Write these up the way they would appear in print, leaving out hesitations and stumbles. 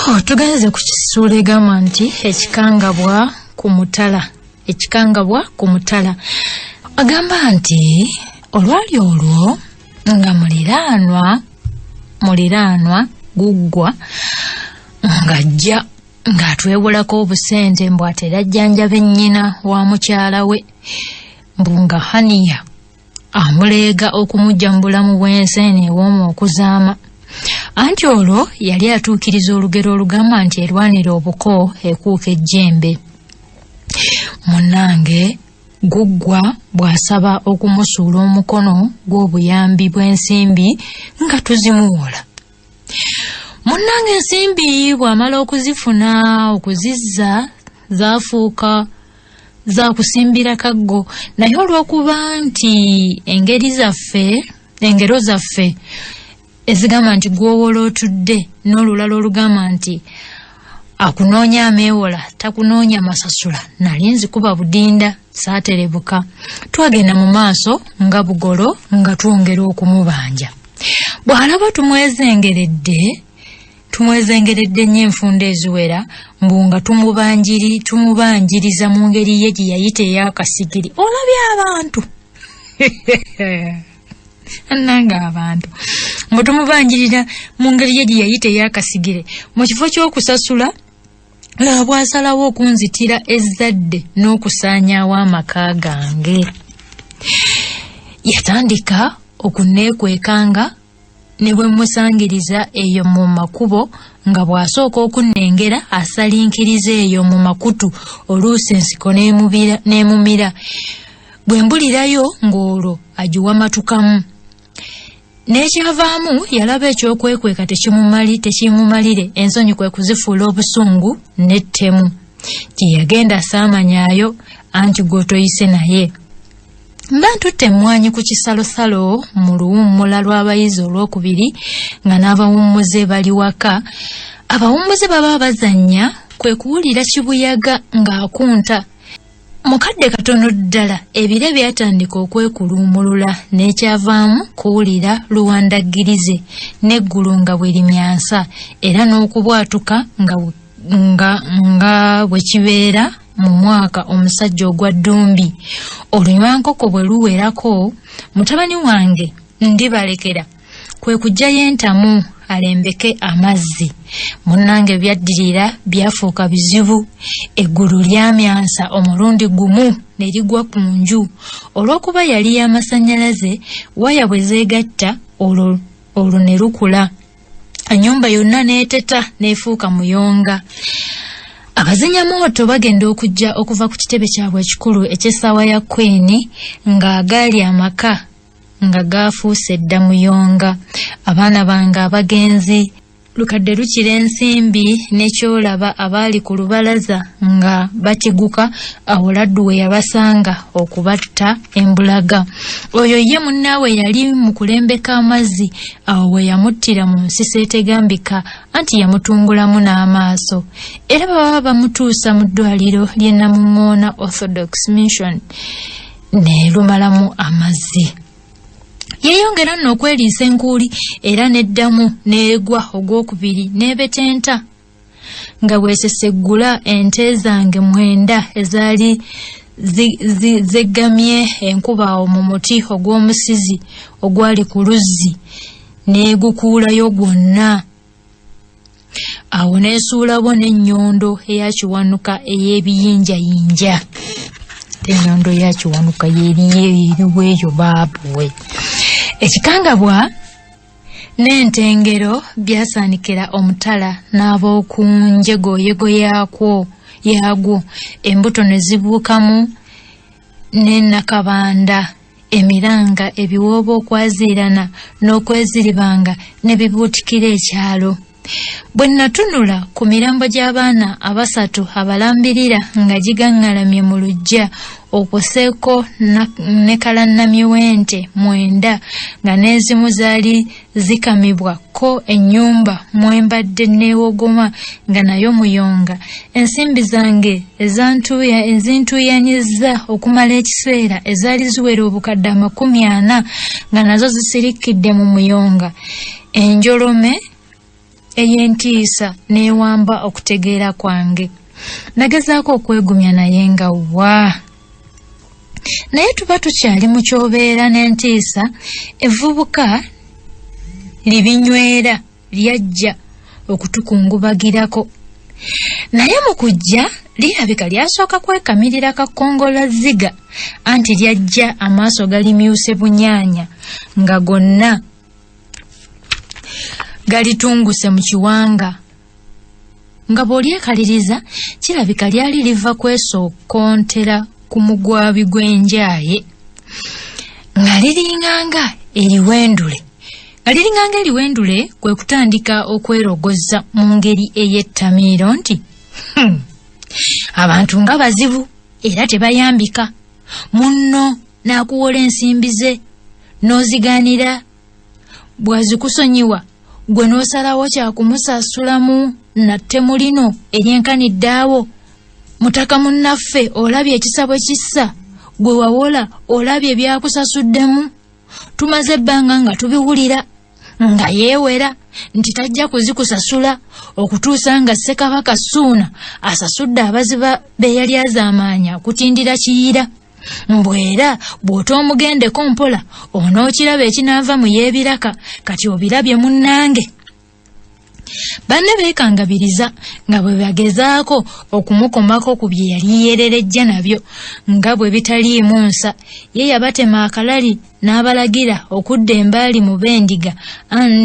Oh, tugenze ku kisuula egamba nti ekikangabwa ku mutala, ekikangabwa ku mutala. Agamba nti olwali olwo nga muliraanwa guggwa ng'ajja ng'atwewolako obusente mbu atera ajjanjabe nnyina wa mukyala we, mbu nga Haniya amuleega okumujja mu bulamu bw'ensi eno ewooma okuzaama. Anti olwo yali atuukiriza olugero olugamba nti erwanira obuko ekuuka ejjembe. Munnange Guggwa bw'asaba okumusuula omukono gw'obuyambi bw'ensimbi nga tuzimuwola. Munnange ensimbi bw'amala okuzifuna okuzizza zaafuuka za kusimbira kaggo, naye olw'okuba nti engeri zaffe, engero zaffe ezigamba nti gwowola otudde n'olulala olugamba nti akunoonya ameewola takunoonya masasula, nali nzikuba budinda saaterebuka. Twagenda mu maaso nga bugolo nga twongera okumubanja. Bw'alaba tumwezengeredde nnyo enfunda eziwera, mbu nga tumubanjiriza mu ngeri ye gye yayita ey'akasigiri. Olabye abantu nange abantu mbu tumubanjirira mu ngeri ye gye yayita ey'akasigire, mu kifo ky'okusasula laba bw'asalawo okunzitira ezzadde n'okusaanyaawo amaka gange. Yatandika okunneekwekanga ne bwe mmusangiriza eyo mu makubo, nga bw'asooka okunnengera asalinkiriza eyo mu makutu, oluusi ensiko n'emumira. Bwe mbulirayo ng'olwo agiwamatukamu. N'ekyavaamu yalaba ekyokwekweka tekimumalire, ensonyi kwe kuzifuula obusungu n'ettemu. Gye yagenda saamanyaayo, anti gw'otoyise naye. Mba ntutte emmwanyi ku kisalosalo mu luwummula lw'abayizi olwokubiri nga n'abawummuze bali waka. Abawummuze baba bazannya kwe kuwulira kibuyaga ng'akunta. Mu kadde katono ddala ebire byatandika okwekuluumulula n'ekyavaamu kuwulira luwandaggirize n'eggulu nga bwe limyansa era n'okubwatuka nga bwe kibeera mu mwaka omusajja ogwa ddumbi. Olunywankoko bwe luwerako, mutabani wange ndibalekera kwe kuggyayo entamu alembeke amazzi. Munnange byaddirira byafuuka bizibu. Eggulu lyamyansa omulundi gumu ne ligwa ku nju. Olw'okuba yali y'amasannyalaze, waya bwe zeegatta olwo ne lukula. Ennyumba yonna n'eteta n'efuuka muyonga. Abazinyamwoto bagenda okujja okuva ku kitebe kyabwe ekikulu eky'essaawa ya Queen ng'agaali amaka nga gaafuuse dda muyonga. Abaana bange abagenzi lukadde lukira ensimbi n'ekyolaba abaali ku lubalaza nga batiguka awo laddu we yabasanga okubatta embulaga. Oyo ye munnaawe yali mu kulembeka amazzi awo we yamuttira mu nsisi etegambika, anti yamutungulamu n'amaaso. Era baba bamutuusa mu ddwaliro ly'e Namuŋŋoona Orthodox Mission ne lumalamu amazzi. Yeeyongera nno okweriisa enkuuli era n'eddamu n'egwa ogwokubiri n'ebetenta nga bw'eseseggula ente zange 9 ezaali zeggamye enkuba awo mu muti ogw'omusizi ogwali ku luzzi n'egukuulayo gwonna. Awo n'esuulawo n'ennyondo eya Kiwanuka ey'ebiyinjayinja. Ennyondo ya Kiwanuka y'eriwo eyo baabuwe. Ekikangabwa n'entengero byasaanikira omutala n'ab'oku njegoyego yaagwo, embuto ne zibuukamu ne nakabanda, emiranga, ebiwoobe okwaziirana n'okweziribanga ne bibuutikira ekyalo. Bwe natunula ku mirambo gy'abaana abasatu abalambirira nga gigaŋŋalamye mu luggya, okwoseeko ne kalannamye w'ente 9 nga n'ezimu zaali zikamibwa ko ennyumba mwe mbadde neewogoma nga nayo muyonga. Ensimbi zange ezintuuyanyizza okumala ekiseera ezaali ziwera obukadde 40 nga nazo zisirikkidde mu muyonga. Enjolome ey'entiisa n'ewamba okutegeera kwange. Nagezaako okwegumya naye nga wa. Naye tuba tukyali mu kyobeera n'entiisa, evvubuka libinywera lyajja okutukungubagirako. Naye mu kujja lirabika lyasooka kwekamirira kakongola zziga anti lyajja amaaso galimyuse bunyaanya nga gonna galitunguse mu kiwanga nga bw'olyekaliriza kirabika lyali liva kwesookontera ku mugwabi gw'enjaaye nga liringanga eriwendule nga liringanga eriwendule kwe kutandika okwerogozza mu ngeri ey'ettamiiro nti hmm, abantu nga bazibu era tebayambika munno n'akuwola ensimbi ze n'ozigaanira bw'azikusonyiwa gwe n'osalawo kyakumusasulamu na ttemu lino eryenkanidde awo mutaka munnaffe olabye ekisa bwe kissa gwe wawola olabye byakusasuddemu tumaze ebbanga nga tubiwulira nga yeewera nti tajja kuzikusasula okutuusa nga ssekabaka ssuuna asasudde abaziba be yali azaamaanya okutindira kiyira mbu era bw'otoomugendeko mpola onookiraba ekinaava mu yeebiraka kati obirabye munnange banne beekangabiriza nga bwe bagezaako okumukomako ku bye yali yeererejja nabyo nga bwe bitaliimu nsa ye yabatema akalali n'abalagira okudda embaali mu b'endiga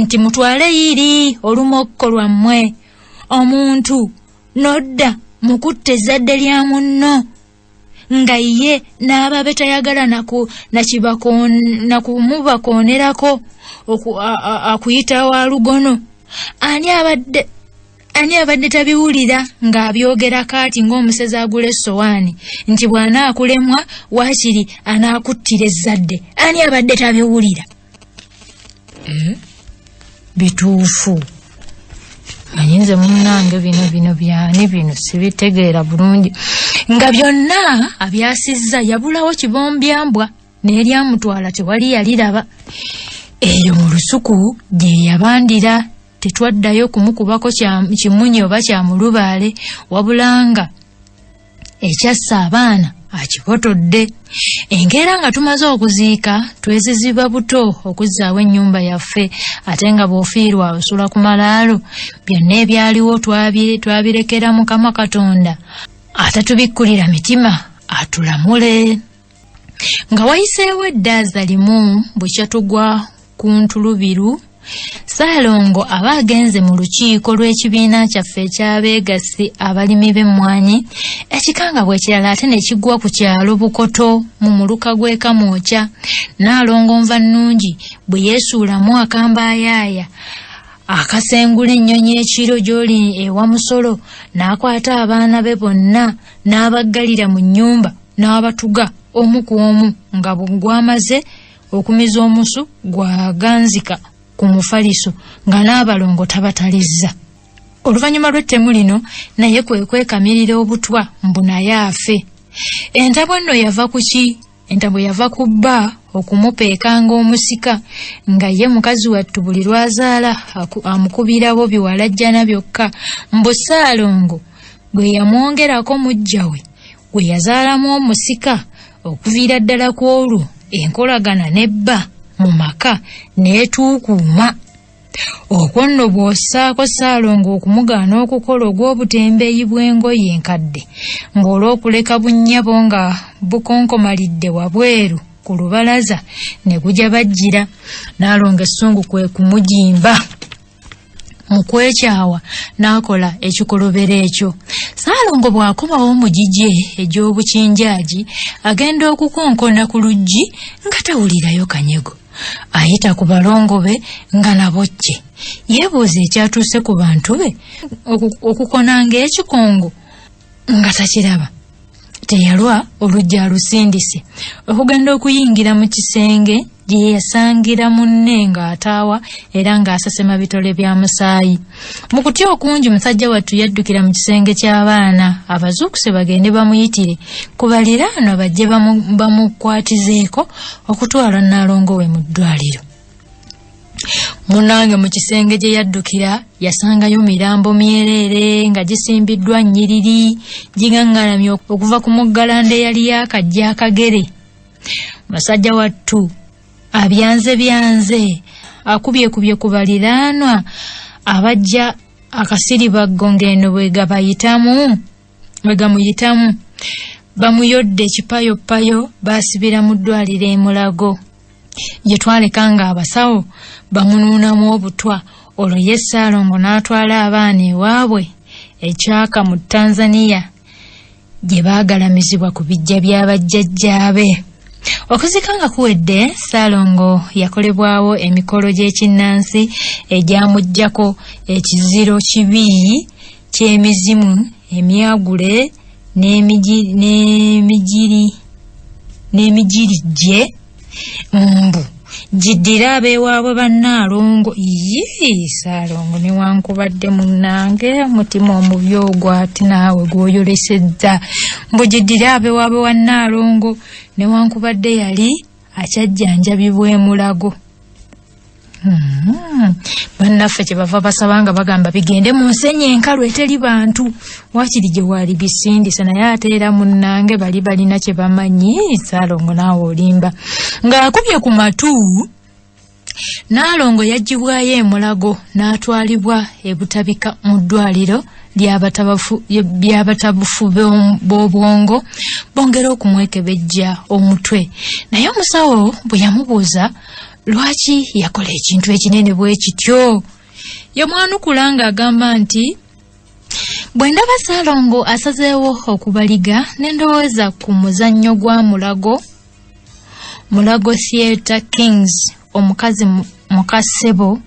nti mutwale yiri olumokko lwammwe omuntu n'odda mu kutta ezzadde lya munno nga ye n'ababe tayagala nakumubakoonerako akuyita wa lugono ani abadde ani abadde tabiwulira ng'abyogera kaati ng'omusezi agula essowaani nti bw'anaakulemwa waakiri anaakuttira ezzadde ani abadde tabiwulira eh? bituufu manyi nze munnange bino bino byani bino sibitegeera bulungi nga byonna abyasizza yabulawo kibombyambwa n'eryamutwala tewali yaliraba eyo mu lusuku gye yabandira tetwaddayo kumukubako kimunye oba kyamulubaale wabula nga ekyassa abaana akibotodde enkeera nga tumaze okuziika tweziziba buto okuzzaawo ennyumba yaffe ate nga bw'ofiirwa osula ku malaalo byonna ebyaliwo twabirekera mukama katonda atatubikkulira mitima atulamule nga wayiseewo eddaaza limu bwe kyatugwa ku ntulubiru Ssaalongo aba agenze mu lukiiko lw'ekibiina kyaffe eky'abeegassi abalimi b'emmwanyi ekikangabwa ekirala ate ne kigwa ku kyalo Bukoto mu muluka gw'e Kamwokya. Nnaalongo Nvannungi bwe yeesuulamu akambaayaaya akasengula ennyonyi ekiro gy'oli ewa Musolo n'akwata abaana be bonna n'abaggalira mu nnyumba n'abatuga omu ku omu nga gwamaze okumiza omusu gwaganzika ku mufaliso nga n'abalongo tabatalizza oluvannyuma lw'ettemu lino naye kwe kwekamirira obutwa mbu naye afe entabwe nno yava ku ki entabwe yava ku bba okumupeekanga omusika nga ye mukazi wattu buli lw'azaala amukubirawo biwalajjana byokka mbu ssaalongo bwe yamwongerako muggya we gwe yazaalamu omusika okuviira ddala ku olwo enkolagana ne bba mu maka n'etuukuuma okwo nno bw'ossaako ssaalongo okumugaana okukola ogw'obutembeeyi bw'engoye enkadde ng'olw'okuleka bunnyabo nga bukonkomalidde wabweru ku lubalaza ne gujja bajjira n'alonga essungu kwe kumujimba mu kwekyawa n'akola ekikolobero ekyo saalongo bw'akomawo mu gigye egy'obukinjaagi agenda okukonkona ku luggi nga tawulirayo kanyego ayita ku balongo be nga nabo kye yeebuuza ekyatuuse ku bantu be okukona ng'ekikongo nga takiraba teyalwa oluggi alusindise okugenda okuyingira mu kisenge gye yasangira munne ng'ataawa era ng'asesema bitole bya musaayi mu kutya okungi musajja wattu yaddukira mu kisenge ky'abaana abazuukuse bagende bamuyitire ku baliraanwa bajje bamukwatizeeko okutwala nnaalongo we mu ddwaliro. Munnange mu kisenge gye yaddukira yasangayo mirambo myereere nga gisimbiddwa nnyiriri giŋaŋŋalamye okuva ku muggalanda eyali yaakajja akagere. Musajja wattu abyanze byanze akubyekubye ku baliraanwa abajja akasiribaggo ng'eno bwe gabayitamu bwe gamuyitamu bamuyodde ekipayoppayo baasibira mu ddwaliro e Mulago. Gye twaleka ng'abasawo bamunuunamu obutwa olwo ye Ssaalongo n'atwala abaana ewaabwe e Kyaka mu Tanzania gye baagalamizibwa ku biggya bya bajjajjaabe. Okuziika nga kuwedde, Ssaalongo yakolebwawo emikolo gy'ekinnansi egyamuggyako ekiziro kibi ky'emizimu emyagule n'emijiri n'emijiri gye mbu giddire abeewaabwe ba Nnaalongo. Yii Ssaalongo newankubadde munnange omutima omubi ogwo ate naawe gw'oyolesezza mbu giddire abeewaabwe wa Nnaalongo newankubadde yali akyajjanjabibwa e Mulago. Bannaffe kyebava basaba nga bagamba bigende mu nsenyi enkalu eteri bantu wakiri gye waali bisindise naye ate era munnange bali balina kye bamanyi. Ssaalongo naawe olimba ng'akubye ku matu. Nnaalongo yaggyibwayo e Mulago n'atwalibwa e Butabika mu ddwaliro ly'abatabufu b'obwongo bongere okumwekebejja omutwe naye omusawo bwe yamubuuza lwaki yakola ekintu ekinene bwe kityo yamwanukula ng'agamba nti bwe ndaba Ssaalongo asazeewo okubaliga ne ndowooza ku muzannyo gwa Mulago Mulago Theatre Kings omukazi muka ssebo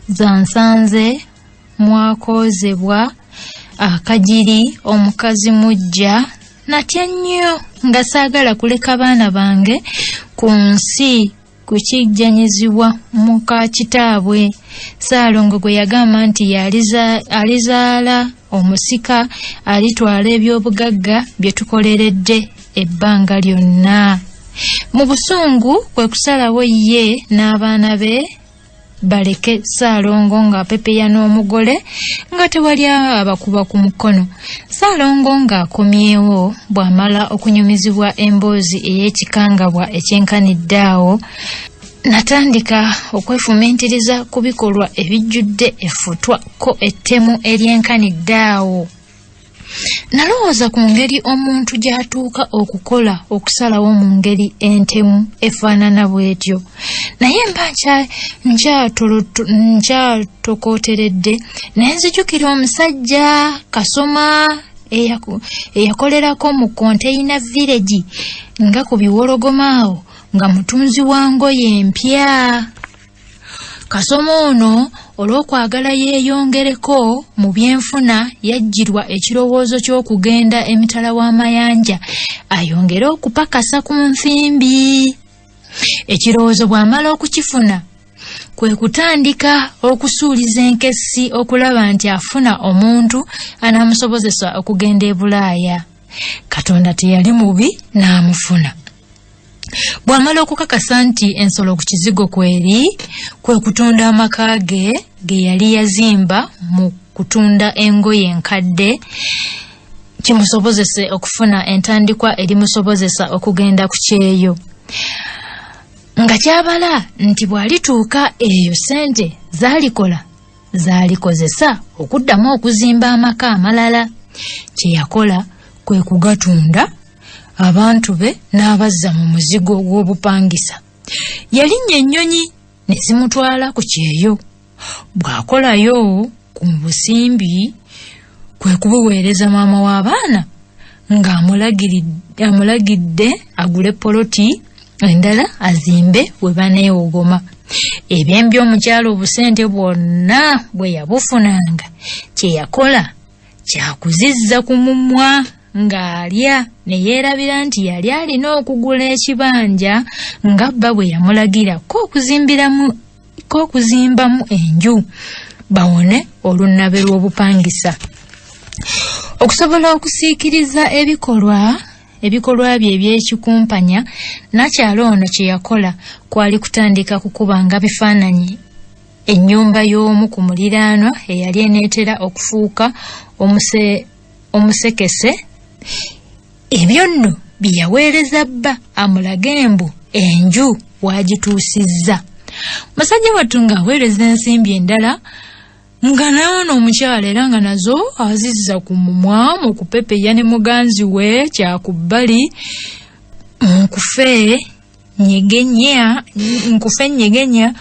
zansanze mwakoozebwa akajiri omukazi mujja natya nnyo nga saagala kuleka baana bange ku nsi kukijjanyizibwa muka kitaabwe Ssaalongo gwe yagamba nti alizaala omusika alitwala eby'obugagga bye tukoleredde ebbanga lyonna. Mu busungu kwe kusalawo ye n'abaana be baleke Ssaalongo ng'apepeya n'omugole nga tewali abakuba ku mukono. Ssaalongo ng'akomyewo bw'amala okunyumizibwa emboozi ey'ekikangabwa ekyenkanidde awo, natandika okwefumiitiriza ku bikolwa ebijjudde effutwa ko ettemu eryenkanidde awo. Nalowooza ku ngeri omuntu gy'atuuka okukola okusalawo mu ngeri entemu efaanana bw'etyo. Naye mba nkyatokooteredde ne nzijukira omusajja Kasoma eyakolerako mu konteyina village nga ku biwologoma awo nga mutunzi wa ngoye empya. Kasoma ono olw'okwagala yeeyongereko mu byenfuna yajjirwa ekirowoozo ky'okugenda emitala w'amayanja ayongere okupakasa ku nsimbi. Ekirowoozo bw'amala okukifuna kwe kutandika okusuuliza enkessi okulaba nti afuna omuntu anaamusobozesa okugenda e Bulaaya. Katonda teyali mubi n'amufuna. Bw'amala okukakasa nti ensolo ku kizigo kweri, kwe kutunda amaka ge ge yali yazimba mu kutunda engoye enkadde kimusobozese okufuna entandikwa erimusobozesa okugenda ku kyeyo nga kyabala nti bw'alituuka eyo ssente zaalikola z'alikozesa okuddamu okuzimba amaka amalala. Kye yakola kwe kugatunda abantu be n'abazza mu muzigo gw'obupangisa. Yalinnya ennyonyi ne zimutwala ku kyeyo. Bw'akolayo ku busimbi kwe kubuweereza maama w'abaana ng'amulagidde agule poloti endala azimbe we baneewogoma. Ebyembi omukyala obusente bwonna bwe yabufunanga kye yakola kyakuzizza ku mumwa ng'alya ne yeerabira nti yali alina okugula ekibanja nga bba bwe yamulagira ko okuzimbamu enju bawone olunnabe lw'obupangisa. Okusobola okusiikiriza ebikolwa ebikolwa bye eby'ekikumpanya, nnakyala ono kye yakola kwali kutandika kukubanga bifaananyi. ennyumba y'omu ku muliraanwa eyali eneetera okufuuka omusekese. Ebyo nno bye yaweereza bba amulage mbu enju waagituusizza. Musajja wattu ng'aweereza ensimbi endala nga nawono omukyala era nga nazo azizza ku mumwa mu kupepeya ne muganzi we kyakubbali nkufe nyegenya nkufe nyegenya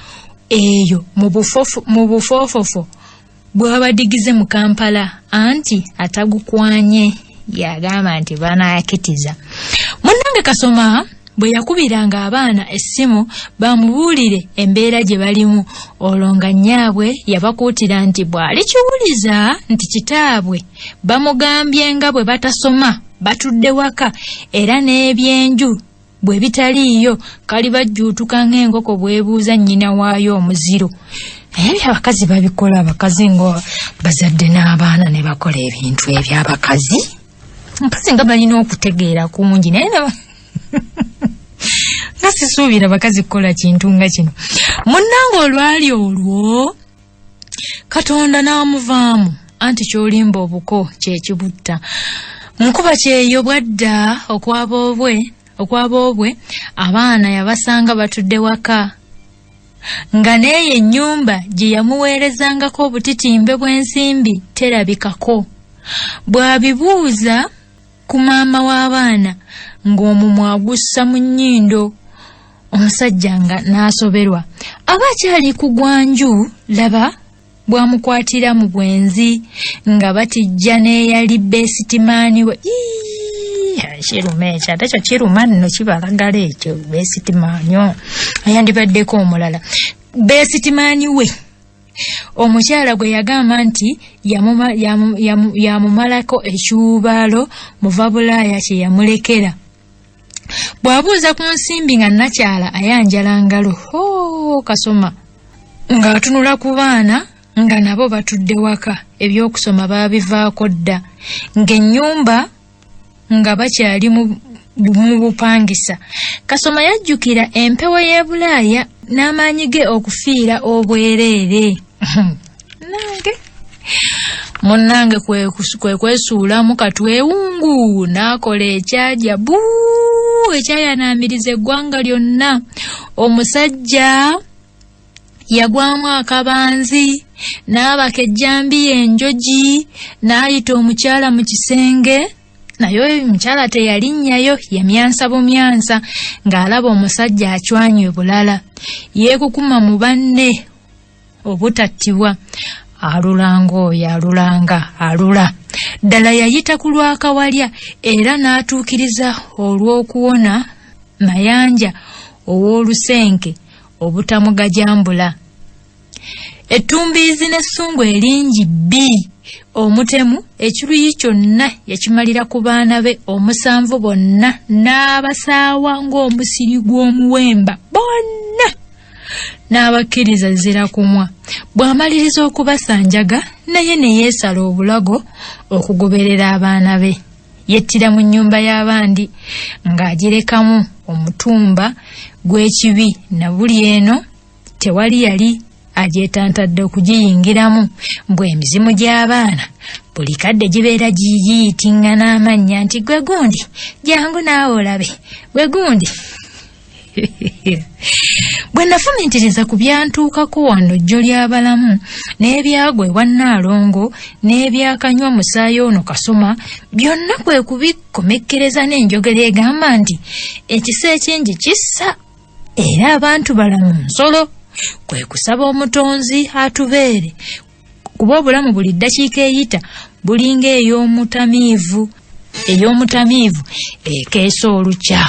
eyo mu bufoofofo bw'abadigize mu Kampala anti atagukwanye yagamba nti banaakitiza. Munnange Kasoma bwe yakubiranga abaana essimu bamubuulire embeera gye balimu olwo nga nnyaabwe yabakuutira nti bw'alikiwuliza nti kitaabwe bamugambye nga bwe batasoma batudde waka era n'ebyenju bwe bitaliiyo kalibajjuutuka ng'enkoko bw'ebuuza nnyina waayo omuziro. Naye ebyo abakazi babikola, abakazi nga bazadde n'abaana ne bakola ebintu ebyo. Abakazi abakazi nga balina okutegeera kungi, naye nga sisuubira bakazi kukola kintu nga kino. Munnange olwali olwo Katonda n'amuvaamu anti ky'olimba obuko kye kibutta. Nkuba kyeyo bwadda okwaboobwe abaana yabasanga batudde waka nga n'eyo ennyumba gye yamuweerezangako obutitimbe bw'ensimbi terabikako. Bw'abibuuza ku maama w'abaana ng'omumwa agussa mu nnyindo omusajja nga n'asoberwa aba akyali ku gwanju laba bw'amukwatira mu bwenzi nga batijja n'eyali beesitimaani we. Kiruma ekyo ate kyo kiruma nno kibalagala ekyo beesitimaani ayandibaddeko omulala beesitimaani we omukyala gwe yagamba nti yamumalako ekiwuubaalo muva Bulaaya kye yamulekera. Bw'abuuza ku nsimbi nga nnakyala ayanjala ngalo hoo Kasoma ng'atunula ku baana nga nabo batudde waka ebyokusoma baabivaako dda ng'ennyumba nga bakyali mu bupangisa. Kasoma yajjukira empewo y'e Bulaaya n'amaanyi ge okufiira obwereere. Nange munnange kwe kwesuulamu katwewungu n'akola ekyaja bu ekyayanaamiriza eggwanga lyonna. Omusajja yagwamu akabanzi n'abaka ejjambiya enjogi n'ayita omukyala mu kisenge naye omukyala teyalinnyayo yamyansa bumyansa ng'alaba omusajja acwanywe bulala yeekukuma mu banne obutattibwa alulanga oyo alulanga alula ddala yayita ku lwakawalya era n'atuukiriza olw'okuwona Mayanja ow'olusenke obutamugajambula. Ettumbiizi n'essungu eringi bbi omutemu ekiruyi kyonna yakimalira ku baana be omusanvu bonna n'abasaawa ng'omusiri gw'omuwemba bonna n'abakkiriza zira kumwa. Bw'amaliriza okubasanjaga naye ne yeesala obulago okugoberera abaana be. Yettira mu nnyumba y'abandi ng'agirekamu omutumba gw'ekibi na buli eno tewali yali agyetantadde okugiyingiramu mbu emizimu gy'abaana buli kadde gibeera giyitingana amannya nti gwe gundi jangu naawe olabe gwe gundi. Bwe nafumiitiriza ku byantuukako wano jjo ly'abalamu n'ebyagwa ewa Nnaalongo n'ebyakanywa musaayi ono Kasoma byonna kwe kubikomekkereza n'enjogera egamba nti ekisa ekingi kissa era abantu balamu nsolo kwe kusaba omutonzi atubeere kuba obulamu buli ddakiika eyita bulinga ey'omutamiivu ey'omutamiivu ekeesa olukya.